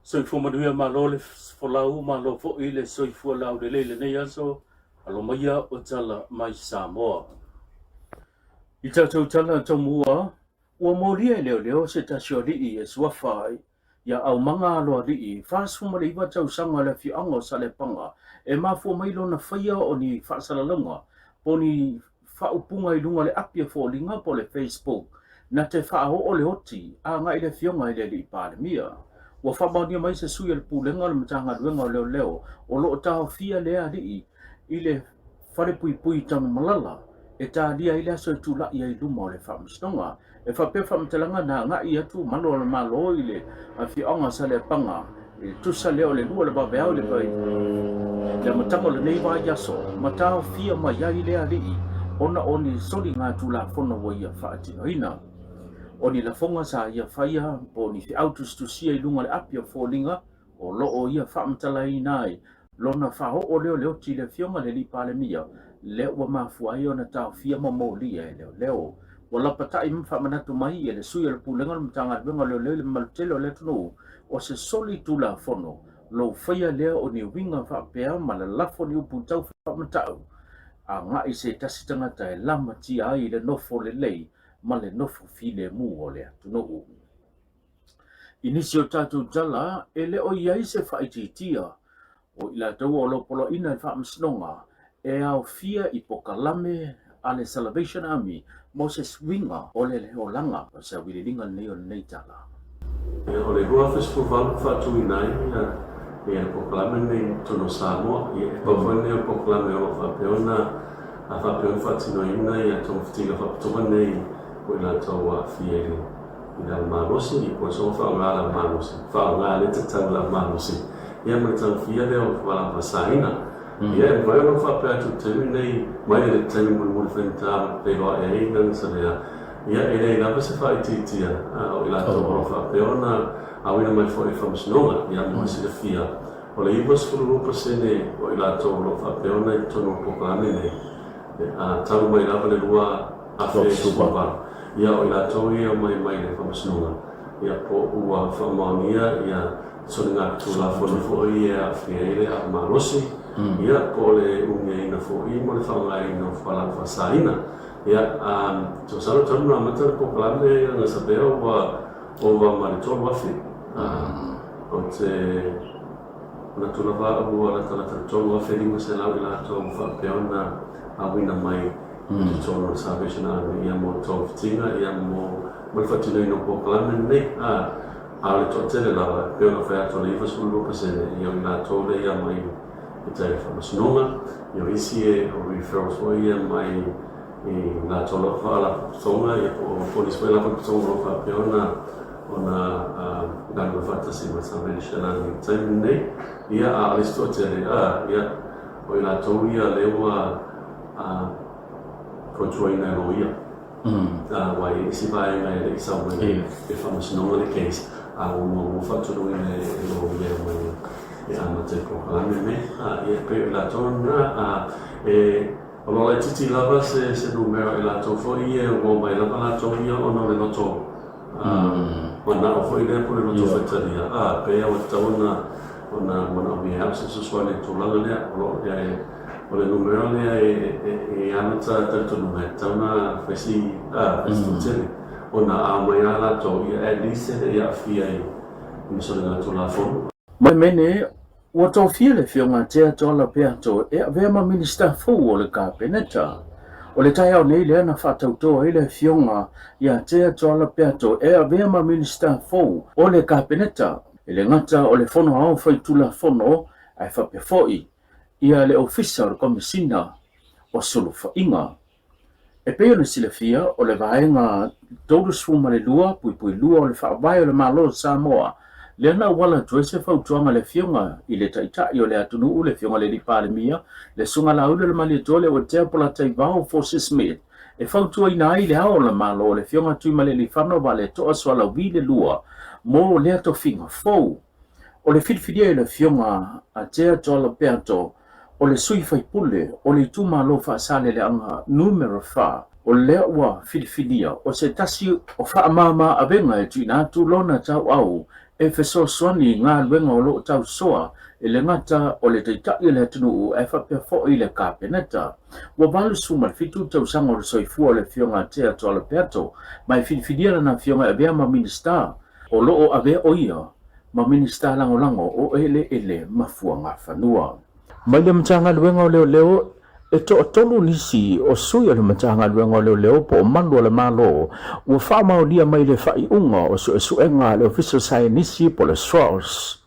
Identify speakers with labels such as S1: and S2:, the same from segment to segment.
S1: Soifua manuia malo le folau malo foi le soifua laulelei i lenei aso alo maia o tala mai Samoa. I tatou tala taumua ua molia e leoleo se tasi o alii e suafa ai ia Aumaga Aloalii, 49 tausaga o le afioaga o Saleapaga, e mafua mai lona faia o ni faasalalauga po o ni faaupuga i luga o le api a foliga po o le Facebook na te faaoo le oti agai i le afioga i le Alii Palemia. Ua faamaonia mai se sui o le Pulega o le Matagaluega o Leoleo o lo o taofia lea alii i le falepuipui i Tanumalala e talia ai le aso e tulai ai i luma o le Faamasinoga. E faapea faamatalaga na agai atu malu o le Malo i le afioaga o Saleapaga i le tusa lea o le 2 o le vaveao i le amataga o lenei vaiaso ma taofia mai ai le alii ona o ni soligatulafono ua ia faatinoina. O ni lafoga sa ia faia po o ni feau tusitusia i luga o le api o foliga o lo o ia faamatalaina ai lona faaoo lea o le oti i le Afioga i le Alii Palemia, lea ua mafua ai ona taofia ma molia e leoleo. Ua lapatai ma faamanatu mai e le sui o le Pulega o le Matagaluega o Leoleo i le mamalu tele o le atunuu, o se soli tulafono lou faia lea o ni uiga faapea ma lalafo ni upu tau faamatau agai i se tasi tagata e lamatia ai le nofo lelei ma le nofo filemu o le atunuu. I nisi o tatou tala, e le o i ai se faaitiitia o i latou o lo o poloaiina e le Faamasinoga e aofia i pokalame a le Salvation Army mo se suiga o le olaga. O se auiliiliga lenei o lenei tala.
S2: O le 2018 na faatuina ai le pokalame lenei i totonu o Samoa. E pau foi lenei o le pokalame o lo o faapea ona faatinoina togafitiga faapitoa nei mo i latou ua aafia i le i le malosi, po o le soona faaaoga le malosi, faaaoga le tatau le malosi, ia ma le taofia lea o fualaau faasaina. Ia e mafai ona faapea atu i le taimi lenei, mai le taimi mulimuli faigata ma feiloai ai Nana Savea, ia e leai lava se faaitiitia o i latou o lo o faapea ona auina mai foi i le Faamasinoga. Ia mo le silafia, o le 92% o i latou o lo o faapea ona i totonu o le polokalame lenei, talu mai lava le 2018, ia o i latou ia e omai mai le Faamasinoga, ia po ua faamaonia ia soligatulafono foi e aafia ai le aao malosi, ia po o le umiaina foi mo le faaaogaina o fualaau faasaina. Ia, masalo talu ona amata le polokalame ia Gasabea ua ova ma le 3,000. Ou te manatu lava au ua latalata le 3,500 i latou ua faapea ona auina mai i totonu o le Salvation Army ia mo le togafitiga ia mo ma le faatinoina o polokalame lenei. A, a o le toatele lava, e pei ona fai atu o le 92% ia o i latou lea ia mai i tai o le faamasinoga, ia o isi e o referrals foi ia mai i latou lava faalapotopotoga ia po o nisi foi lapotopotoga o lo o faapea ona ona galulue faatasi ma le Salvation Army i le taimi lenei. Ia a o le isi toatele, a, ia o i latou ia lea ua a fautuaina e loia, aua e i ai isi vaega e le i sau mai le faamasinoga le case, a ua muamua faatonuina e loia e omai e amata i polokalame nei. Ia e pei o i latou lena, e o lo o laitiiti lava se numera i latou foi ia ua omai lava latou ia ona o le loto manao foi lea po o le loto faitalia, a pei lava ua tatau ona ona manaomia e au se fesoasoani i le tulaga lea. O lo o e o le numera lea e i ai lota talitonuga e tatau ona fai si fai si toatele ona a omai lava latou ia at least e le i aafia i soligatulafono.
S1: Mai Mene, ua tofia le Afioga a Tea Toala Peato e avea ma Minisita fou o le Kapeneta. O le taeao nei lea na faatauto ai le Afioga ia Tea Toala Peato e avea ma Minisita fou o le Kapeneta, e le gata o le Fono Aoao Faitulafono ae faapea foi ia le Ofisa o le Komesina o Sulufaiga. E pei ona silafia, o le Vaega 32.2 o le Faavae o le Malo o Samoa, lea na auala atu ai se fautuaga a le Afioga i le Taitai o le atunuu, le Afioga i le Alii Palemia, le Susuga Laaulialemalietoa Leuatea Polataivao Fosi Smith, e fautuaina ai le Ao o le Malo, le Afioga Tuimalealiifano Vaaletoa Sualauvi le Lua, mo lea tofiga fou. O le filifilia e le Afioga a Tea Jola Peato, o le sui faipule o le itumalo Faasaleleaga Numera 4, o lea ua filifilia o se tasi o faamama avega e tuuina atu lona tauau e e fesoasoani i galuega o lo o tausoa e le gata o le Taitai o le atunuu ae faapea foi le Kapeneta. Ua 87 tausaga o le soifua o le Afioga a Tea Toala Peato ma e filifilia lana afioga e avea ma Minisita o lo o avea o ia ma Minisita Lagolago o Eleele ma Fuagafanua. Mai le Matagaluega o Leoleo, e toatolu nisi o sui o le Matagaluega o Leoleo po o Malu o le Malo ua faamaonia mai le faaiuga o suesuega a le Ofisa o Saienisi po o le SROS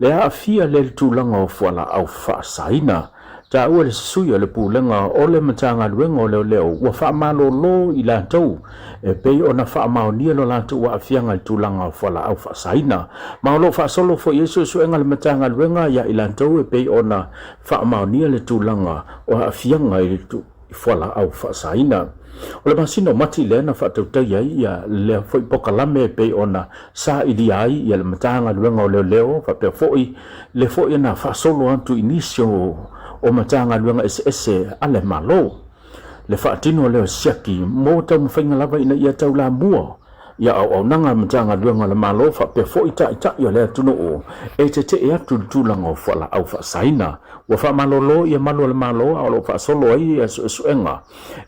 S1: le aafia lea i le tulaga o fualaau faasaina. Taua le sui o le Pulega o le Matagaluega o Leoleo ua faamalolo i latou e pei ona faamaonia lo latou aafiaga i le tulaga o fualaau faasaina. Ma o lo o faasolo foi ai suesuega a le Matagaluega ia i latou e pei ona faamaonia le tulaga o aafiaga i le fualaau faasaina. O le masina o Mati lea na faatautaia ai ia lea foi polokalame e pei ona sailia ai ia le Matagaluega o Leoleo faapea foi le foi na faasolo atu i nisi o Matagaluega eseese a le Malo. Le faatino lea o siaki mo taumafaiga lava ina ia taulamua ia auaunaga a Matagaluega a le Malo faapea foi taitai o le atunuu e tetee atu i le tulaga o fualaau faasaina. Ua faamalolo ia malu a le Malo a o lo o faasolo ai ia suesuega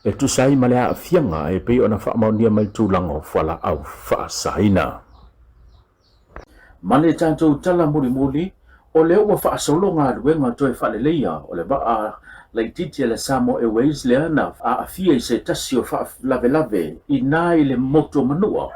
S1: e tusa ai ma le aafiaga e pei ona faamaonia mai le tulaga o fualaau faasaina. Ma le tatou tala mulimuli, o lea ua faasolo galuega toe faaleleia o le vaa laitiiti a le Samoa Airways lea na aafia i se tasi o faalavelave i na i le motu o Manua,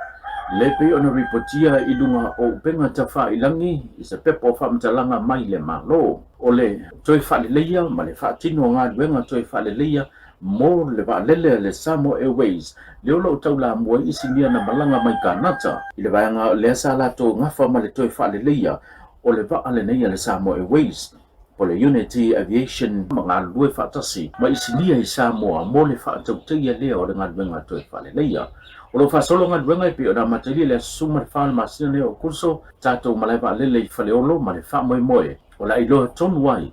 S1: le pei ona ripotia i luga o upega tafailangi i se pepa o faamatalaga mai le Malo. O le toe faaleleia ma le faatino o galuega toe faaleleia mo le vaalele a le Samoa Airways lea o lo o taulamua ai isinia na malaga mai Kanata i le vaega lea sa latou gafa ma le toe faaleleia o le vaa lenei a le Samoa Airways po o le Unity Aviation ma galulue faatasi ma isinia i Samoa mo le faatautaia lea o le galuega toe faaleleia. O lo o faasolo galuega e pei ona amatalia i le aso 14 o le masina nei o Aokuso tatou malae vaalele i Faleolo ma le faamoemoe O le a iloa tonu ai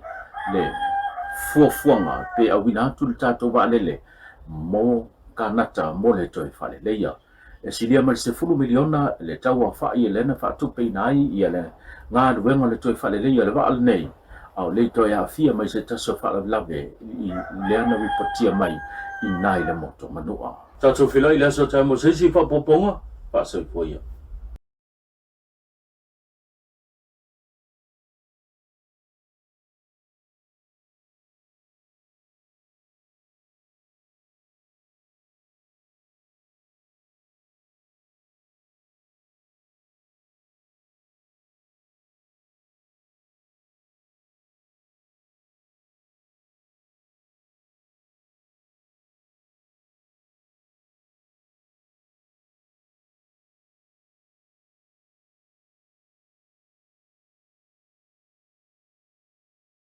S1: le fuafuaga pe auina atu le tatou vaalele mo Kanata mo le toe faaleleia. E silia ma le $10 miliona le tau aofai lea na faatupeina ai ia le galuega o le toe faaleleia o le vaa lenei, a o le i toe aafia mai se tasi o faalavelave i lea na ripotia mai i na i le motu o Manua. Tatou feiloai i le aso taeao mo se isi faaopoopoga. Faasoifua ia.